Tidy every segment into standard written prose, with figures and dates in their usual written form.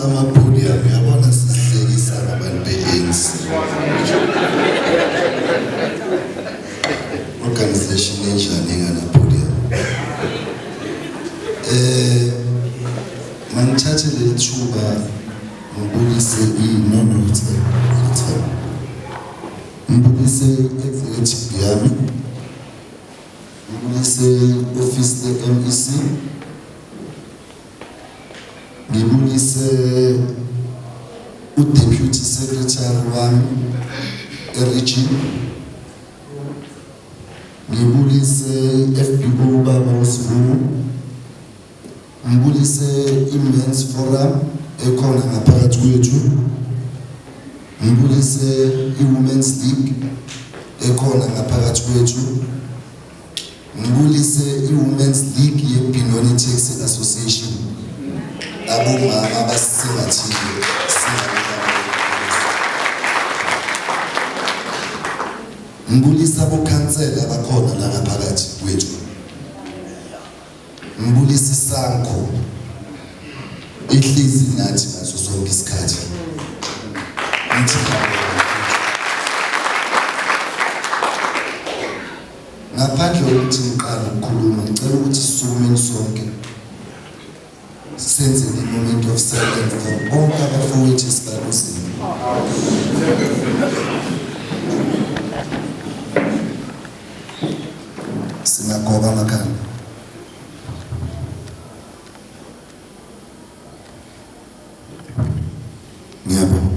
Ama-podium, uyabona, sihlekisa ngabantu be-ANC. Organization enjani engana-podium? Mangithathe leli thuba ngibulise i-, no, no, it's fine, it's fine. Ngibulise i-executive yami, ngibulise i-office le-MEC, ngibulise u-deputy secretary wami e-region, ngibulise i-FBO, ubaba uSivumo, ngibulise i-Men's Forum ekhona ngaphakathi kwethu, ngibulise i-Women's League ekhona ngaphakathi kwethu, ngibulise i-Women's League ye-Benoni Taxi Association, abomama abasisingathile. Ngibulisa abokhansela abakhona la ngaphakathi kwethu, ngibulisa iSANCO ihlezi nathi ngaso sonke isikhathi. Ngithi ngaphandle kokuthi ngiqale ukukhuluma, ngicela ukuthi sisukumeni sonke, senze i-moment of silence for bonke abafowethu esibaluzile. Singagoba amakhanda. Ngiyabonga.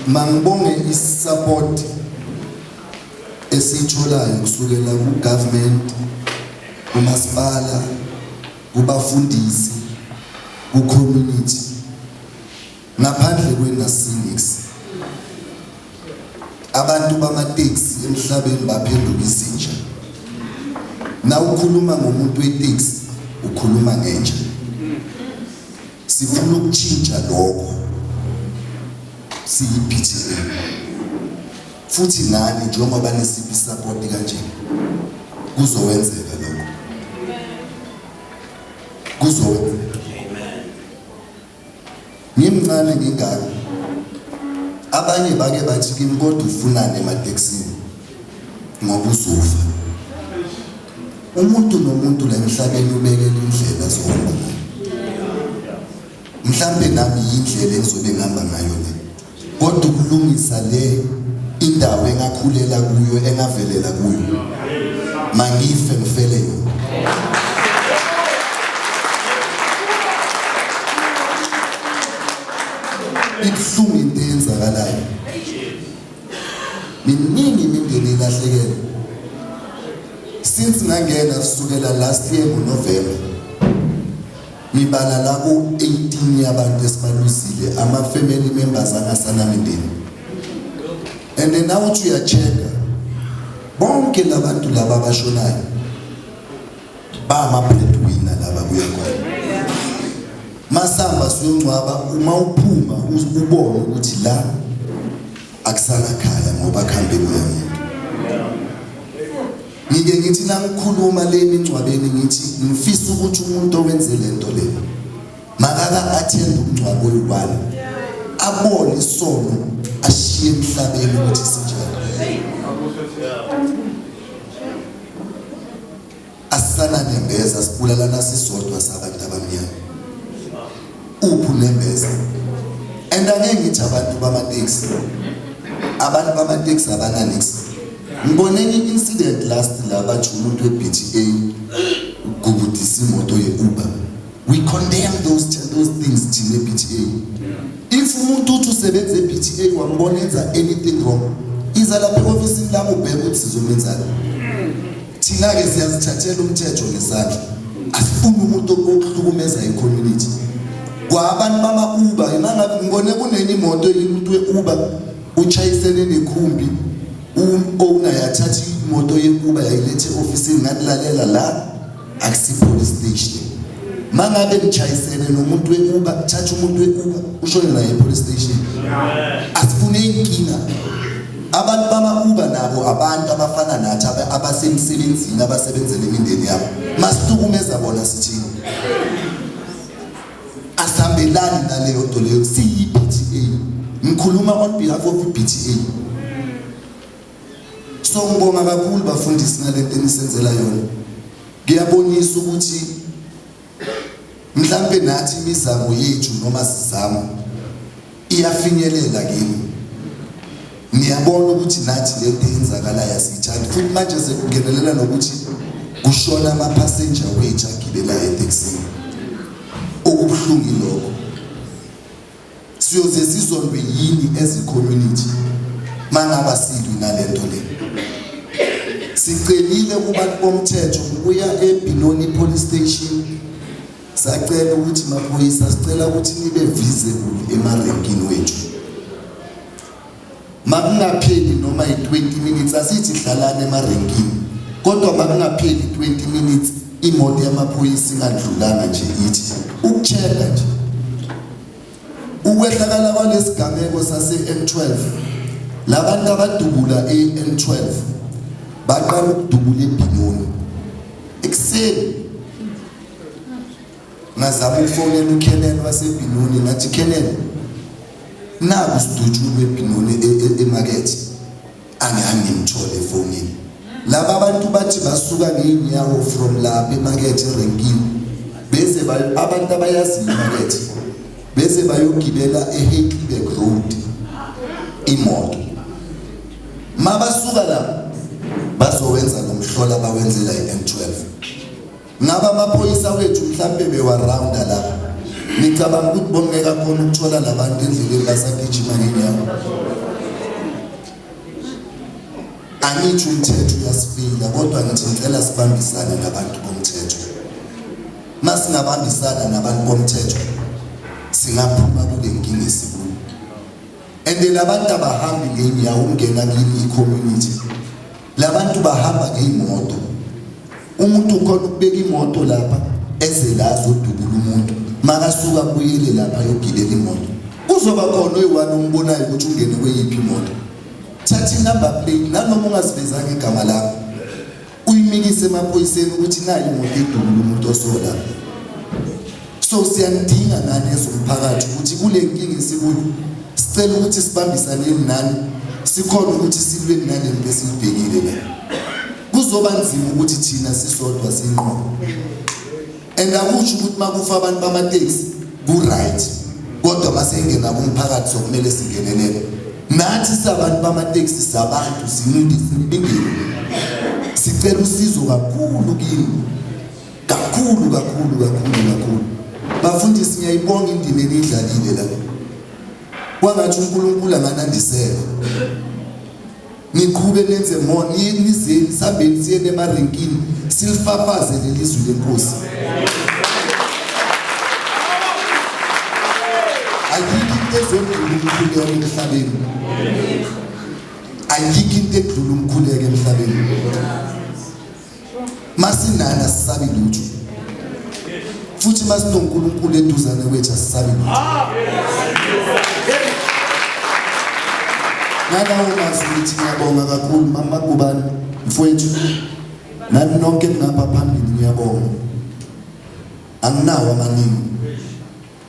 Mangibonge i-support esiyitholayo kusukela ku-government, kumasipala, kubafundisi, ku-community. Ngaphandle kwena-Phoenix, abantu bamateksi emhlabeni baphenduka izinja. Na ukhuluma ngomuntu weteksi, ukhuluma ngenja. Sifuna ukutshintsha lokho siyi-PTA, futhi nani njengoba nisiphi support kanje, kuzowenzeka lokho, kuzowenzeka. Ngimncane ngingaka, abanye bake bathi kimi, "Kodwa ufunani ematekisini ngoba uzofa?" Umuntu nomuntu la emhlabeni ubekela indlela azohamba ngayo. Mhlambe nami yindlela engizobe ngihamba ngayo le, kodwa ukulungisa le indawo engakhulela kuyo, engavelela kuyo, mangife ngifele yona. Ibuhlungu into eyenzakalayo. Miningi imindeni ilahlekele since ngangena, kusukela last year ngoNovember. Ngibala la ku-18 yabantu esibaluzile, ama-family members angasanamindeni. And then now uthi uya-check-a, bonke labantu laba abashonayo bama-breadwinner laba. Kuya khona masamba siyongcwaba, uma uphuma ubone ukuthi la akusanakhaya ngoba kuhambe kuya muntu. Ngike ngithi nangikhuluma le emingcwabeni, ngithi ngifisa ukuthi umuntu owenze lento le makaka attend umngcwabo oyi-one, abone isono ashiye emhlabeni ukuthi sinjani. Asisana nembeza, sibulalana sisodwa sabantu abamnyama. Uphi unembeza? And angeke ngithi abantu bamateksi, abantu bamateksi abananix. Ngibone enye incident last la, bathi umuntu we-BTA ugubudisa imoto ye-Uber. We condemn those things thina e-BTA. If umuntu uthi usebenza e-BTA, wambona enza anything wrong, iza lapha e-ofisini lami, ubheke ukuthi sizomenzani. Thina-ke siyazithathela umthetho ngesandla, asifuni umuntu okuhlukumeza i-community. Kwabantu bama-Uber, mangabe ngibone kunenye imoto, umuntu we-Uber uchayisene nekhumbi, u-owner yathatha imoto ye-Uber yayilethe e-ofisini. Nganilalela, la akusi-police station. Mangabe ngishayisene nomuntu we-Uber, thatha umuntu we-Uber ushone naye e-police station. Asifune inkinga. Abantu bama-Uber nabo abantu abafana nathi abasemsebenzini abasebenzela imindeni yabo. Masihlukumeza bona sithini? Asihambelani naleyo nto leyo siyi-BTA. Ngikhuluma on behalf of i-BTA. So ngibonga kakhulu bafundisi ngalento enisenzela yona. Kuyabonisa ukuthi mhlampe nathi imizamo yethu noma sizama iyafinyelela kini. Niyabona ukuthi nathi lento eyenzakalayo asiyithandi futhi manje sekungenelela nokuthi kushona ama-passenger wethu agibelayo etekisini. Okubuhlungu ilokho. Siyoze sizondwe yini as a community mangaba silwi nalento le. Sicelile kubantu bomthetho ukuya eBinoni Police Station sacela ukuthi maphoyisa sicela ukuthi nibe visible emarenkini wethu. Makungapheli noma yi-20 minutes asithi hlalani emarenkini kodwa makungapheli 20 minutes imoto yamaphoyisa ingadlulanga nje ithi ukuchecka nje ukwehlakala kwalesigameko sase-M12 labantu abadubula e-M12 baqala ukudubula eBinoni ekuseni ngazama ukufonela uKenneth waseBinoni ngathi Kenneth naku sidutshulwe eBinoni e, e, emakethe angihambe ngimthole efonini laba abantu bathi basuka ngeenyawo from lapha emakethe erenkini beze abantu abayaziyo imakethe beze bayogibela eHeidelberg Road imoto mabasuka lapho bazowenza lo mhlola bawenzela i-M12 Ngabe amaphoyisa wethu mhlampe bewarounda lapha. Nicabanga ukuthi bongeke akhona ukuthola labantu endleleni basagijima ngenyawo. Angithi umthetho uyasifila kodwa ngithi ngicela sibambisane nabantu bomthetho. Masingabambisana nabantu bomthetho singaphuma kule nkinga esikuyo. And labantu abahambi ngenyawo ukungena kini i-community. Labantu bahamba ngeyimoto. Umuntu ukhona ukubeka imoto lapha eze la azodubula umuntu. Makasuka abuyele lapha ayogibela imoto. Kuzoba khona oyi-one ombonayo ukuthi ungene kweyiphi imoto. Thatha i-number plate nanoma ungazivezanga igama lakho. Uyimikise emaphoyiseni ukuthi nayi imoto edubula umuntu osola. So siyanidinga nani ezomphakathi ukuthi kule nkinga esikuyo sicela ukuthi sibambisaneni nani sikhona ukuthi silwe nale nto esiyibhekile la. Kuzoba nzima ukuthi thina sisodwa sinqobe. And akusho ukuthi makufa abantu bamateksi ku-right kodwa masengena kumphakathi sokumele singenelele. Nathi sabantu bamateksi sabantu sinindingile. Sicela usizo kakhulu kini. Kakhulu kakhulu kakhulu kakhulu. Bafundisi ngiyayibonga indima eniyidlalile la. Kwangathi uNkulunkulu anganandisela. Niqhube nenze more nizeni sambeni siyeni emarenkini silifafaze lelizwi lenkosi. Ayikho into ezodlula umkhuleko emhlabeni. Ayikho into edlula umkhuleko emhlabeni. Masinani asisabi lutho. Futhi masinoNkulunkulu eduzane kwethu asisabi lutho. Ngalawo mazwi ngithi ngiyabonga kakhulu mama Gubane mfowethu nani nonke ningapha phambili ngiyabonga. Anginawo amaningi.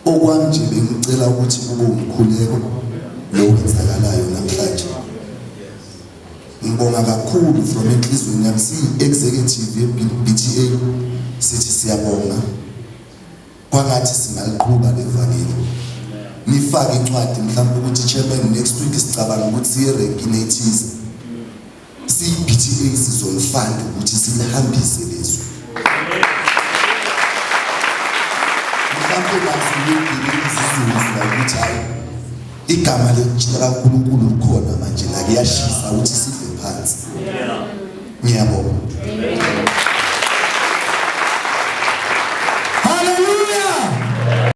Okwami nje bengicela ukuthi kube umkhuleko lo wenzakalayo namhlanje. Ngibonga kakhulu from enhlizweni yami siyi-executive ye-BTA sithi siyabonga kwangathi singaliqhuba le vangeli nifake incwadi mhlawumbe ukuthi chairman next week sicabanga ukuthi siye renkini ethize siyi-BTA sizolifanda ukuthi silihambise lezwi mhlawumbe nazo lezizuzwa ukuthi hayi Igama likaNkulunkulu likhona manje la kuyashisa ukuthi sidle phansi. Ngiyabonga.